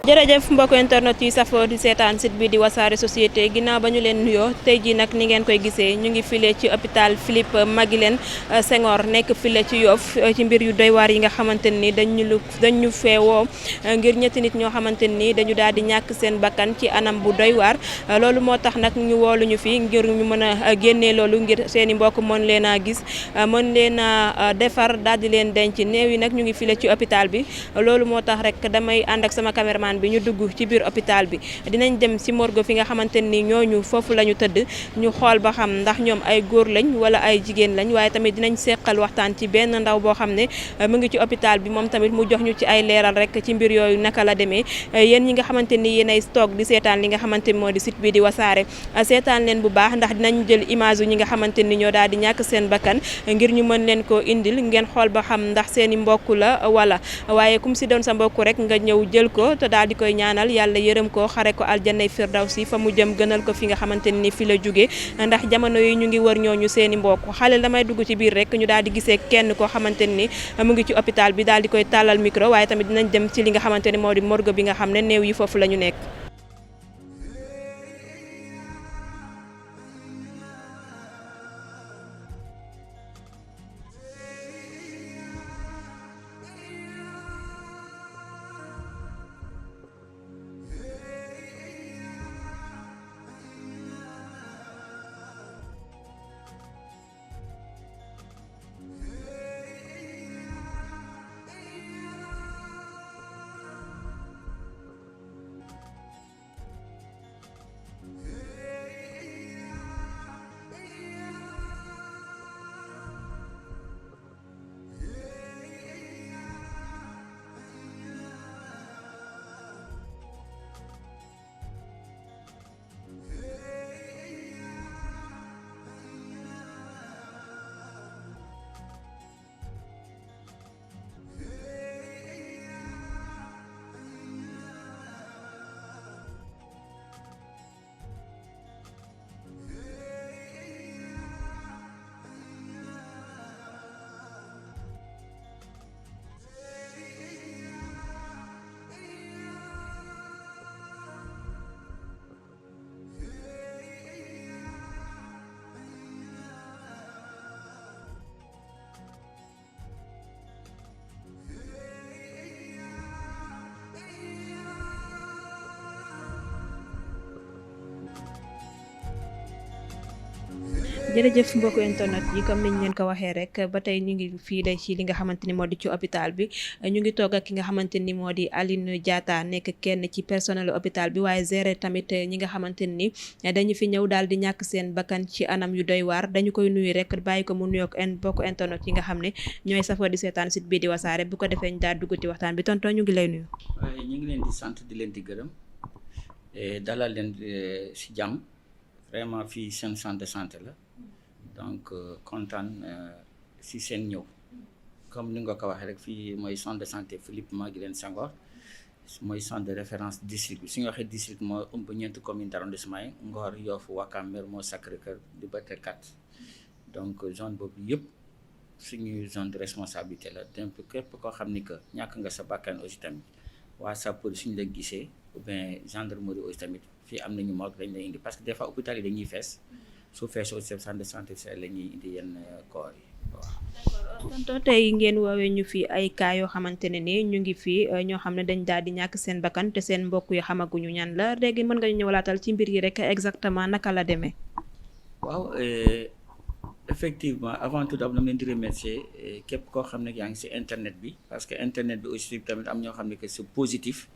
jërëjëf mbokk internet yi safoo di seetaan site bi di wasaare société ginnaaw ba ñu leen nuyoo tey jii nag ni ngeen koy gisee ñu ngi file ci hôpital Philippe Maguilène Senghor nekk file ci Yoff ci mbir yu doy waar yi nga xamante ni dañu feewoo ngir ñetti nit ñoo xamante ni dañu daal di ñàkk seen bakkan ci anam bu doy waar loolu moo tax nag ñu woolu ñu fi ngir ñu mën a génnee loolu ngir seen i mbokk mën leen a gis mën leen a defar daal di leen denc néew yi nag ñu ngi file ci hôpital bi loolu moo tax rek damay ànd ak sama caméraman bi ñu dugg ci biir hôpital bi dinañ dem ci morgue fi nga xamante ni ñooñu foofu la ñu tëdd ñu xool ba xam ndax ñoom ay góor lañ wala ay jigéen lañ waaye tamit dinañ seqal waxtaan ci benn ndaw boo xam ne mu ngi ci hôpital bi moom tamit mu jox ñu ci ay leeral rek ci mbir yooyu naka la demee yéen ñi nga xamante ni yéenay toog di seetaan li nga xamante ni moo di site bi di wasaare seetaan leen bu baax ndax dinañ jël image yu ñi nga xamante ni ñoo daal di ñàkk seen bakkan ngir ñu mën leen koo indil ngeen xool ba xam ndax seen i mbokk la wala waaye kum si doon sa mbokk rek nga ñëw jël ko te daal di koy ñaanal yàlla yërëm ko xare ko aljanay firdawsi fa mu jëm gënal ko fi nga xamante ni fi la jóge ndax jamono yi ñu ngi wër ñooñu seeni mbokk xale damay dugg ci biir rek ñu daal di gisee kenn koo xamante ni mu ngi ci hôpital bi daal di koy tàllal micro waaye tamit dinañ dem ci li nga xamante ni moo di morgue bi nga xam ne néew yi foofu la ñu nekk. jërëjëf mbokku internet yi comme niñ leen ko waxee rek ba tey ñu ngi fii de ci li nga xamante ni moo di ci hôpital bi ñu ngi toog ak ki nga xamante ni moo di Aline Diatta nekk kenn ci personnel hôpital bi waaye gérer tamit ñi nga xamante ni dañu fi ñëw daal di ñàkk seen bakkan ci anam yu doy waar dañu koy nuyu rek bàyyi ko mu nuyoog mbokku internet yi nga xam ne ñooy safoo di seetaan site bii di wasaare bu ko defee ñu daal dugg ci waxtaan bi tonton ñu ngi lay nuyu. ñu ngi leen di sant di leen di gërëm dalal leen si jàmm vraiment fii seen centre de santé la. donc kontaan si seen ñëw comme ni nga ko waxee rek fii mooy centre de santé Philippe Maguilène Senghor mooy centre de référence district bi su ñu waxee district moo ëmb ñeenti commune d'arrondissement yi Ngor Yoff Ouakam Mermoz Sacré-Cœur Liberté 4 donc zone boobu yëpp suñuy zone de responsabilité la donc képp koo xam ni que ñàkk nga sa bakkan aussi tamit waa sapeur suñu la gisee ou bien gendarmerie aussi tamit fii am nañu morgue dañ lay indi parce que des fois hôpital yi dañuy fees su feesoo centre de santé la ñuy indi yenn corps yi waaw. d'accord tonton tey ngeen woowee ñu fi ay cas yoo xamante ne ni ñu ngi fii ñoo xam ne dañ daal di ñàkk seen bakkan te seen mbokk yu xamaguñu ñan la léegi mën nga ñu ñëwalaatal ci mbir yi rek exactement naka la demee. waaw effectivement avant tout d'abord dama leen di remercier képp koo xam ne yaa ngi ci internet bi parce que internet bi aussi tamit am ñoo xam ne que c'est positif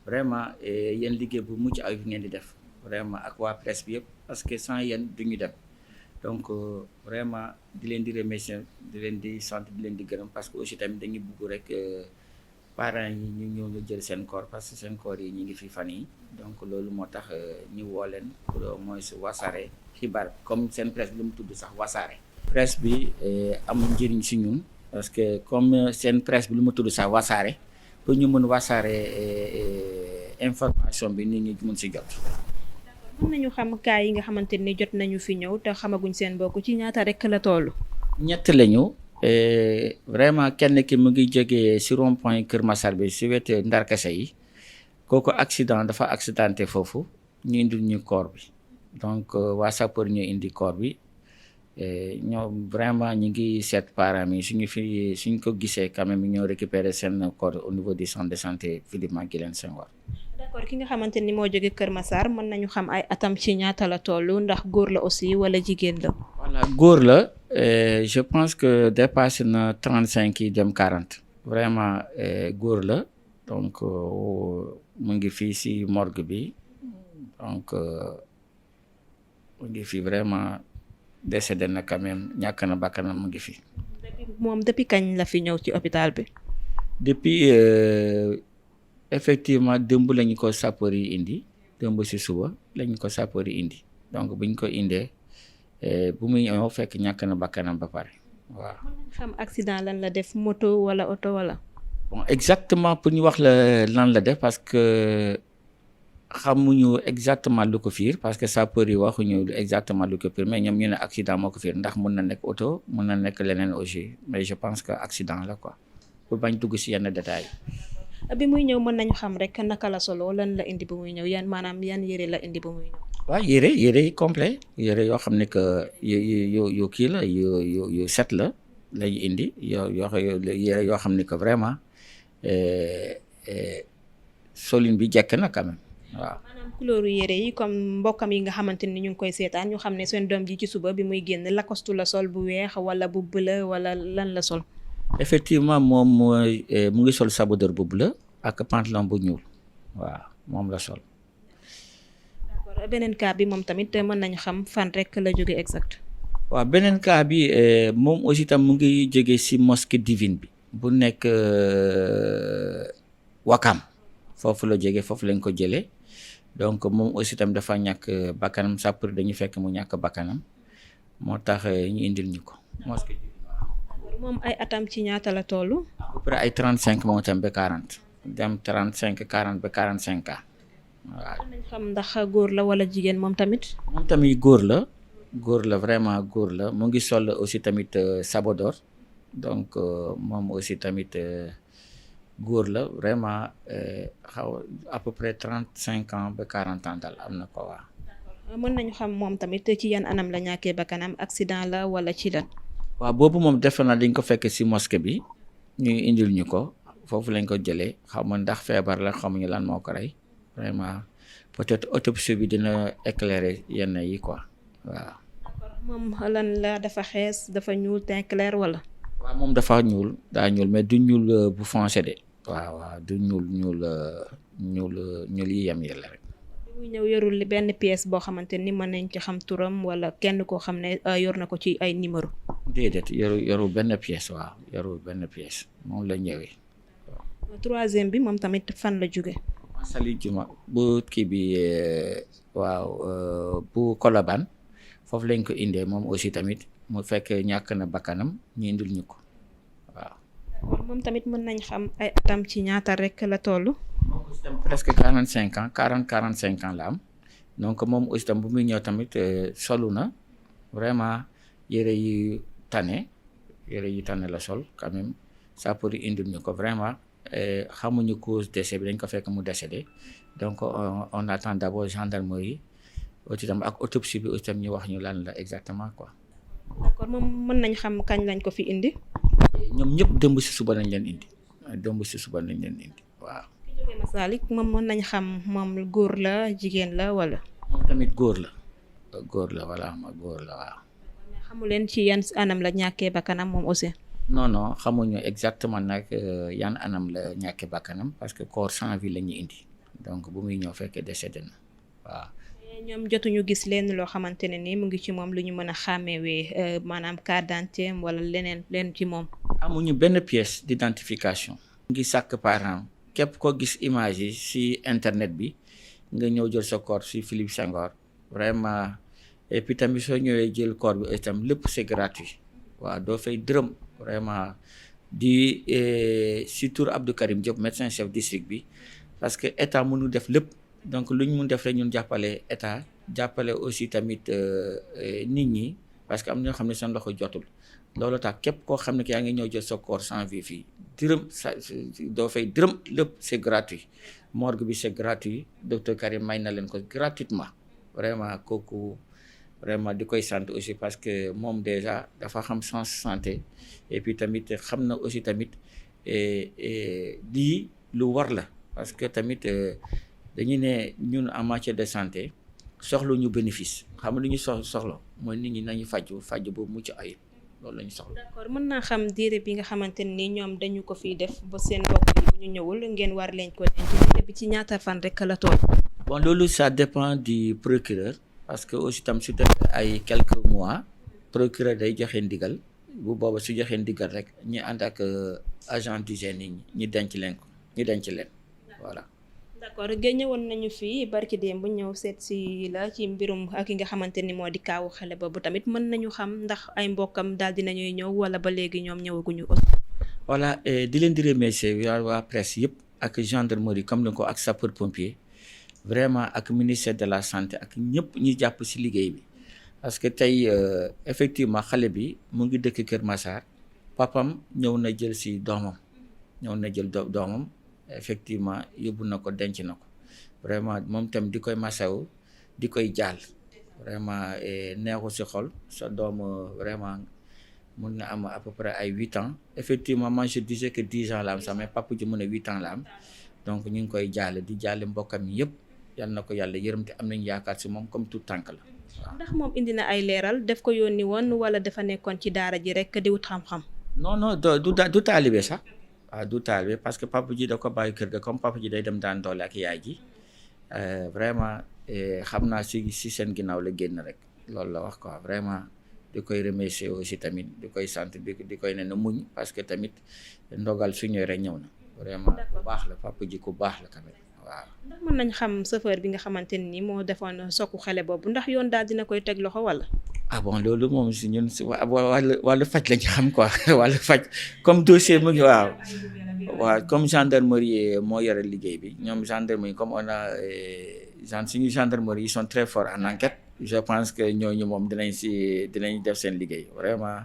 vraiment yéen liggéey bu mucc ayib ngeen di def. vraiment ak waa presse bi yëpp parce que sans yéen duñu dem donc vraiment di leen di remercier di leen di sant di leen di gërëm parce que aussi tamit dañuy bugg rek parents yi ñu ñëw nga jël seen corps parce que seen corps yi ñu ngi fi fan yi donc loolu moo tax ñu woo leen pour au moins wasaare xibaar comme seen presse bi lu mu tudd sax wasaare. presse bi am njëriñ si ñun parce que comme seen presse bi lu mu tudd sax wasaare pour ñu mën wasaare information bi nit ñi mën si jot. mën nañu xam cas yi nga xamante ni jot nañu fi ñëw te xamaguñ seen bokk ci ñaata rek la toll. ñett lañu vraiment kenn ki mu ngi jógee si rond point Kër Massar bi si wetu Ndarkase yi kooku accident dafa accidenté foofu ñu indil ñu corps bi donc waa sapeur ñu indi corps bi ñoom vraiment ñu ngi seet parents yi suñ ko gisee quand même ñoo récupérer seen corps au niveau du centre de santé Philippe Maguilène Senghor. d'accord ki nga xamante ni moo jóge Kër Massar mën nañu xam ay atam ci ñaata la toll ndax góor la aussi wala jigéen la. voilà góor la je pense que dépassé na 35 yi dem 40 vraiment góor la donc mu ngi fii ci morgue bi donc mu ngi fii vraiment décédé na quand même ñàkk na bakkanam mu ngi fi. moom depuis kañ la fi ñëw ci hôpital bi. depuis effectivement démb lañu ko sapeur yi indi démb ci suba lañu ko sapeur yi indi donc buñ ko indee bu muy ñëw fekk ñàkk na bakkanam ba pare waaw. xam accident lan la def moto wala oto wala. bon exactement pour ñu wax la lan la def parce que xamuñu exactement lu ko fiir parce que sapeur yi waxuñu exactement lu ko fiir mais ñoom ñu ne accident moo ko fiir ndax mun na nekk oto mun na nekk leneen aussi mais je pense que accident la quoi pour bañ dugg ci yenn détails. bi muy ñëw mën nañu xam rek naka la solo lan la indi bu muy ñëw yan yére la indi bu muy ñëw. waaw yére yi complet yére yoo xam ne que yu kii la yu set la lañu indi yére yoo xam ne que vraiment solin bi jekk na quand même waaw. maanaam couleur yére yi comme mbokkam yi nga xamante ni ñu ngi koy seetaan ñu xam ne seen doom ji ci suba bi muy génn lacoste la sol bu weex wala bu bleu wala lan la sol. effectivement moom mu ngi sol sabodeur bu bleu ak pantalon bu ñuul waaw moom la sol. d'accord beneen cas bi moom tamit mën nañu xam fan rek la jóge exact. waaw beneen cas bi moom aussi tam mu ngi jóge ci mosquée divine bi bu nekk Wakam foofu la jóge foofu lañ ko jëlee donc moom aussi tam dafa ñàkk bakkanam sapeur dañu fekk mu ñàkk bakkanam moo tax ñu indil ñu ko mosquée divine. moom ay atam ci ñaata la toll. à peu près ay 35 moom itam ba 40 dem 35 40 ba 45 ans waaw. nañ xam ndax góor la wala jigéen moom tamit. moom tamit góor la vraiment góor la mu ngi sol aussi tamit sabodor donc moom aussi tamit góor la vraiment xaw à peu près 35 ans ba 40 ans daal am na ko waa. mën nañu xam moom tamit ci yan anam la ñàkkee bakkanam accident la wala ci lan. waaw boobu moom defe naa dañ ko fekk ci mosquée bi ñu indil ñu ko foofu lañ ko jëlee xam nga ndax feebar la xamuñu lan moo ko rey vraiment peut-être autopsie bi dina éclairer yenn yi quoi waaw. moom lan la dafa xees dafa ñuul teint clair wala. waaw moom dafa daa ñuul mais du ñuul bu foncé de. waaw du ñuul yi yem yi la rek. muy ñëw yorul benn pièce boo xamante ni mën nañ ci xam turam wala kenn koo xam ne yor na ko ci ay numéro. déedéet yorul benn pièce waaw yorul benn pièce moom la ñëwee waaw. troisième bi moom tamit fan la jóge. Sali Juma bu kii bi waaw bu Colobane foofu lañ ko indee moom aussi tamit mu fekk ñàkk na bakkanam ñu indil ñu ko waaw. moom tamit mën nañ xam ay atam ci ñaata rek la toll. moom aussi tam presque 45 ans 45 ans la am donc moom aussi tam bu muy ñëw tamit solu na vraiment yére yi tane la sol quand même ça pour indil ñu ko vraiment xamuñu cause décès bi dañ ko fekk mu décédé donc on attend d'abord gendarmerie aussi tam ak autopsie bi aussi tam ñu wax ñu lan la exactement quoi. d'accord moom mën nañ xam kañ lañ ko fi indi. ñoom ñëpp démb ci suba lañ leen indi waaw. ki jógee Masalik moom mën nañ xam moom góor la jigéen la wala. moom tamit góor la voilà góor la waaw. xamu leen ci yan anam la ñàkkee bakkanam moom aussi. non xamuñu exactement nag yan anam la ñàkkee bakkanam parce que corps sans vie la ñu indi donc bu muy ñëw fekkee décédé na waaw. ñoom jotuñu gis leen loo xamante ne ni mu ngi ci moom lu ñu mën a xàmmewee maanaam carte d'identité wala leen ci moom. amuñu benn pièce d'identification. ngi sàkk parent képp ko gis image yi ci internet bi nga ñëw jël sa corps ci Philippe Senghor vraiment et puis tamit soo ñëwee jël corps bi itam lépp c'est gratuit waaw doo fay dërëm vraiment di ci tur Abdou Karim Diop médecin chef district bi parce que état mënu def lépp. donc lu ñu mun def rek ñun jàppale état jàppale aussi tamit nit ñi parce que am na ñoo xam ne seen loxo jotul loolu tax képp koo xam ne yaa ngi ñëw jël sa corps sans vie fii dërëm sa doo fay dërëm lépp c'est gratuit morgue bi c'est gratuit docteur Karim may na leen ko gratuitement vraiment kooku vraiment di koy sant aussi parce que moom déjà dafa xam sens santé et puis tamit xam na aussi tamit lii lu war la parce que tamit dañu ne ñun en matière de santé soxla ñu bénéfice xam nga lu ñu soxla mooy nit ñi nañu faju bu mucc ayib loolu la ñu soxla. d'accord mën naa xam diire bi nga xamante ni ñoom dañu ko fiy def ba seen mbokk yi bu ñu ñëwul ngeen war leen ko denc diire bi ci ñaata fan rek la toll. bon loolu ça dépend du procureur parce que aussi tam su defee ay quelques mois procureur day joxe ndigal bu booba su joxe ndigal rek ñi ànd ak agent d'hygiène yi ñi denc leen voilà. d'accord ñëwoon nañu fii barki démb bu ñëw seet si la ci mbirum ak yi nga xamante ni moo di kaawu xale boobu tamit mën nañu xam ndax ay mbokkam daal dinañuy ñëw wala ba léegi ñoom ñëwaguñu aussi. voilà di leen di remercier waa presse yëpp ak gendarmerie comme ni ko ak sapeur pompier vraiment ak ministère de la santé ak ñëpp ñi jàpp si liggéey bi parce que tey effectivement xale bi mu ngi dëkk Kër Massar papam ñëw na jël si doomam doomam. effectivement yóbbu na ko denc na ko vraiment moom tam di koy masawu di koy jaal vraiment neexu si xol sa doom vraiment mun na am à peu près ay 8 ans effectivement moi je disais que 10 ans la am sax mais papa ji mu ne 8 ans la am donc ñu ngi koy jaale di jaale mbokkam yëpp yal na ko yàlla yërëm te am nañu yaakaar si moom comme tout tànk la waaw. ndax moom indi na ay leeral def ko yónni woon wala dafa nekkoon ci daara ji rek di wut xam-xam. non du taalibe sax. waaw du taalibe parce que papa ji da ko bàyyi kër ga comme papa ji day dem daan doole ak yaay ji vraiment xam naa si seen ginnaaw la génn rek loolu la wax quoi vraiment di koy remercier aussi tamit di koy sant di koy ne na muñ parce que tamit ndogal su ñëwee rek ñëw na vraiment ku baax la papa ji ku baax la tamit waaw. ndax mën nañ xam chauffeur bi nga xamante ni moo defoon sokku xale boobu ndax yoon daal dina koy teg loxo wala. ah bon loolu moom si ñun si wàllu faj lañ xam quoi wàllu faj comme dossier mu ngi waaw comme gendarmerie moo yore liggéey bi ñoom gendarmerie comme on a suñu gendarmerie ils sont très forts en enquête je pense que ñooñu moom dinañ def seen liggéey vraiment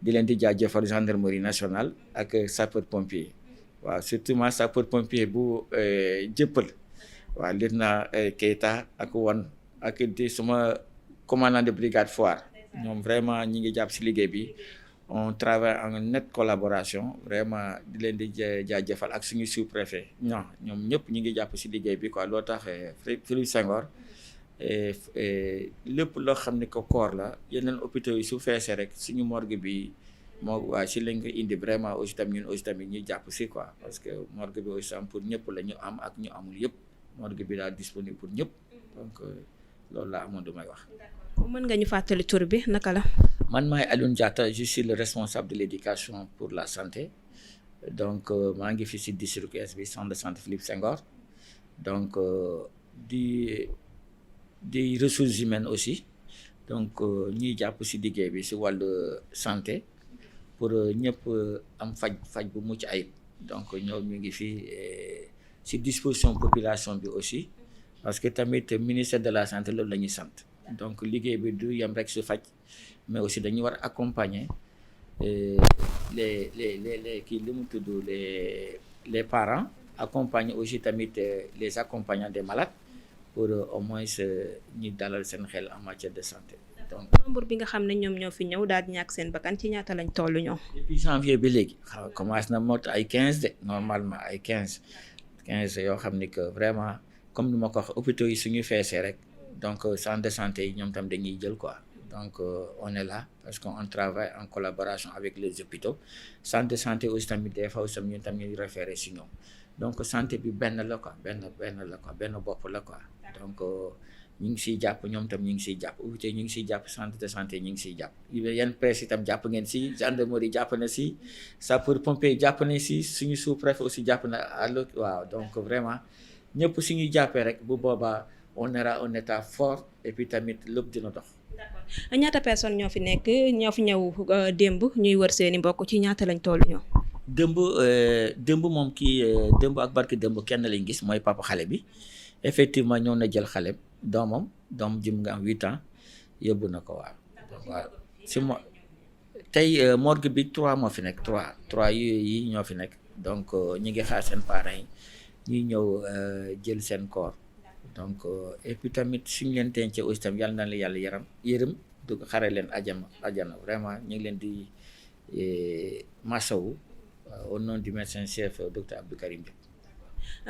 di leen di jaajëfal gendarmerie nationale ak sapeur pompier waaw surtout ma sapeur pompier bu jëppal waaw lieutenant Keita ak wan ak di suma commandant de brigade Foire ñoom vraiment ñi ngi jàpp si liggéey bi on travaille en nette collaboration vraiment di leen di jaajëfal ak suñu sous-préfet ñoom ñëpp ñi ngi jàpp si liggéey bi quoi loo tax Philippe Senghor lépp loo xam ne ko corps la yeneen hôpitaux yi su feesee rek suñu morgue bi waa si lañ ko indi vraiment aussi tamit ñun aussi tamit ñuy jàpp si quoi parce que morgue bi aussi tam pour ñëpp la ñu am ak ñu amul yëpp morgue bi daal disponible pour ñëpp donc loolu laa amoon du may wax. mën nga ñu fàttali tur bi naka la. man maay Alioune Diatta je suis le responsable de l'éducation pour la santé donc maa ngi fi si district Est bi centre de santé Philippe Senghor donc di ressources humaines aussi donc ñuy jàpp si liggéey bi si wàllu santé pour ñëpp am faj bu mucc ayib donc ñoom ñu ngi fi si disposition population bi aussi parce que tamit ministère de la santé loolu la ñuy sant donc liggéey bi du yem rek su faj mais aussi dañuy war accompagner les kii li mu tudd les parents accompagner aussi tamit les accompagnants des malades pour au moins ñi dalal seen xel en matière de santé. donc nombre bi nga xam ne ñoom ñoo fi ñëw daal di ñàkk seen bakkan ci ñaata lañ toll ñoom. depuis janvier ba léegi commencé na mot ay 15 de normalement ay 15 yoo xam ni que vraiment comme ni ma ko wax hôpitaux yi suñuy feesee rek donc centre de santé yi ñoom tam dañuy jël quoi. donc on est là parce qu'on travaille en collaboration avec les hôpitaux centre de santé aussi tamit des fois aussi ñun tam ñuy référé si ñoom donc santé bi benn la quoi benn bopp la quoi donc ñu ngi siy jàpp ñoom tam ñu ngi siy jàpp hôpitaux ñu ngi siy jàpp centre de santé ñu ngi siy jàpp yenn presse itam jàpp ngeen si gendarmerie jàpp na si sapeur pompier jàpp na si suñu sous-préfet aussi jàpp na allo waaw donc vraiment ñëpp suñuy jàppee rek bu boobaa on aura un état fort et puis tamit lépp dina dox. d'accord ñaata personne ñoo fi nekk ñoo fi ñëw démb ñuy wër seeni mbokk ci ñaata lañ toll ñoom. démb moom démb ak barki démb kenn lañ gis mooy papa xale bi effectivement ñëw na jël xale doom jëm nga am 8 ans yóbbu na ko waaw. si mo tey morgue bi 3 moo fi nekk 3 yi ñoo fi nekk donc ñu ngi xaar seen parents yi ñuy ñëw jël seen corps donc et puis tamit suñu leen tencee aussi tamit yàlla na la yàlla yërëm du xare leen ajana vraiment ñu ngi leen di masawu au nom du médecin chef docteur Abdou Karim Diop.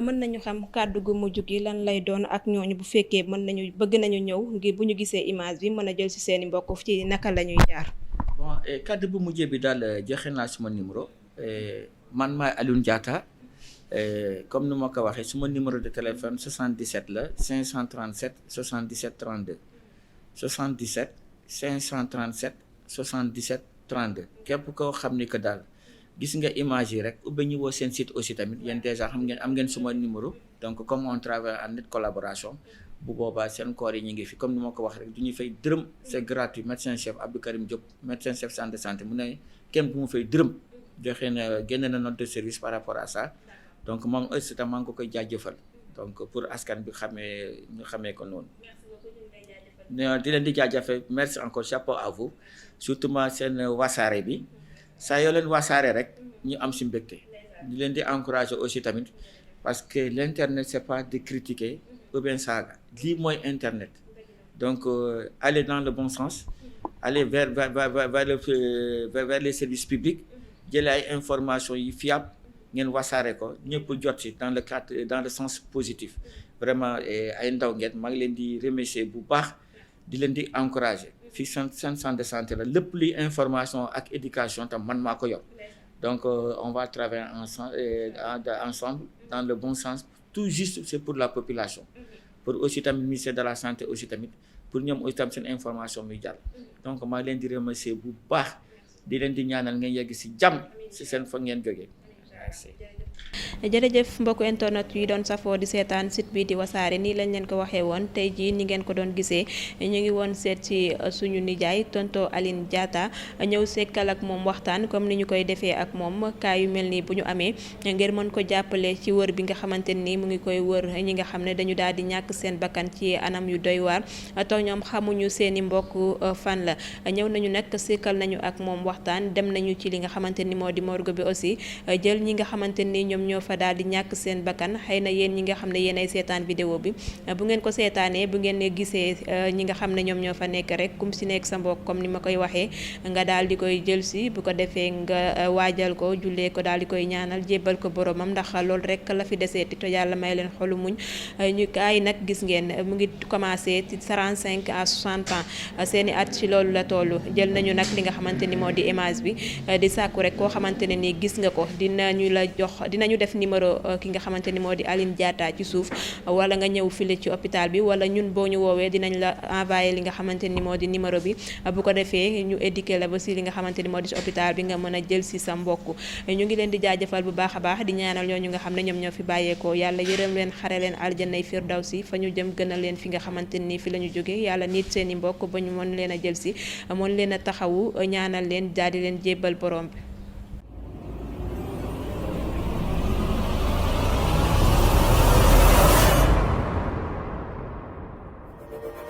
mën nañu xam kàddu gu mujj gi lan lay doon ak ñooñu bu fekkee bëgg nañu ñëw ngir bu ñu gisee image bi mën a jël ci seeni mbokk ci naka la ñuy jaar. bon kàddu bu mujjee bi daal joxe naa suma numéro man maay Alioune Diatta comme ni ma ko waxee suma numéro de téléphone 77 la 537 77 32 77 537 77 32 képp koo xam ni que daal gis nga image yi rek ubbi ñu woo seen site aussi tamit yéen déjà xam ngeen am ngeen suma numéro donc comme on travaille en nette collaboration bu boobaa seen corps yi ñu ngi fi comme ni ma ko wax rek du ñu fay dërëm c'est gratuit médecin chef Abdou Karim Diop médecin chef centre de santé mu ne kenn bu mu fay dërëm joxe na génne na note de service par rapport à ça donc moom aussi tam maa ngi ko koy jaajëfal donc pour askan bi ñu xamee ko noonu. di leen di jaajëfal merci encore chapeau à vous surtout seen wasaare bi. saa yoo leen wasaare rek ñu am si mbégte di leen di encourager aussi tamit parce que l'internet c'est pas de critiquer ou bien saaga lii mooy internet donc aller dans le bon sens aller vers les services publics jëlee ay informations yi fiable ngeen wasaare ko ñëpp jot si dans le sens positif vraiment ay ndaw ngeen maa ngi leen di remercier bu baax di leen di encourager. fii seen centre de santé la lépp luy information ak éducation tam man maa ko yor donc on va travailler ensemble dans le bon sens tout juste c'est pour la population pour aussi tamit ministère de la santé aussi tamit pour ñoom aussi tam seen information muy jàll donc maa leen di remercier bu baax di leen di ñaanal ngeen yegg ci jàmm ci seen fa ngeen jógee merci. jërëjëf mbokku internet yi doon safoo di seetaan site bi di wasaare nii lañ leen ko waxee woon tey jii ni ngeen ko doon gisee ñu ngi woon seet ci suñu nijaay tonto Alioune Diatta ñëw sekkal ak moom waxtaan comme ni ñu koy defee ak moom kaa yu mel nii bu ñu amee ngir mën ko jàppale ci wër bi nga xamante ni mu ngi koy wër ñi nga xam ne dañu daal di ñàkk seen bakkan ci anam yu doy waar te ñoom xamuñu seeni mbokk fan la ñëw nañu nag sekkal nañu ak moom waxtaan dem nañu ci li nga xamante ni moo di morgue bi aussi jël ñi nga xamante ni ñoom ñoo fa daal di ñàkk seen bakkan xëy na yéen ñi nga xam ne yéen ay seetaan vidéo bi bu ngeen ko seetaanee bu ngeen gisee ñi nga xam ne ñoom ñoo fa nekk rek kum si nekk sa mbokk comme ni ma koy waxee nga daal di koy jël si bu ko defee nga waajal ko jullee ko daal di koy ñaanal jébbal ko boromam ndax loolu rek la fi deseeti te yàlla may leen xolu muñ ñu kaay nag gis ngeen mu ngi commencé ci 45 à 60 ans seeni at ci loolu la toll jël nañu nag li nga xamante ni moo di image bi di sàkku rek koo xamante ne nii gis nga ko dinañu def numéro ki nga xamante ni moo di Alioune Diatta ci suuf wala nga ñëw file ci hôpital bi wala ñun boo ñu woowee dinañ la envoyer li nga xamante ni moo di numéro bi bu ko defee ñu éduquer la ba si li nga xamante ni moo di ci hôpital bi nga mën a jël si sa mbokk ñu ngi leen di jaajëfal bu baax a baax di ñaanal ñooñu nga xam ne ñoom ñoo fi bàyyeekoo yàlla yërëm leen xare leen aljanay firdawsi fa ñu jëm gënal leen fi nga xamante ni fi la ñu jógee yàlla nit seen i mbokk ba ñu mën leen a jël si mën leen a taxawu ñaanal leen daal di leen jébbal borom bi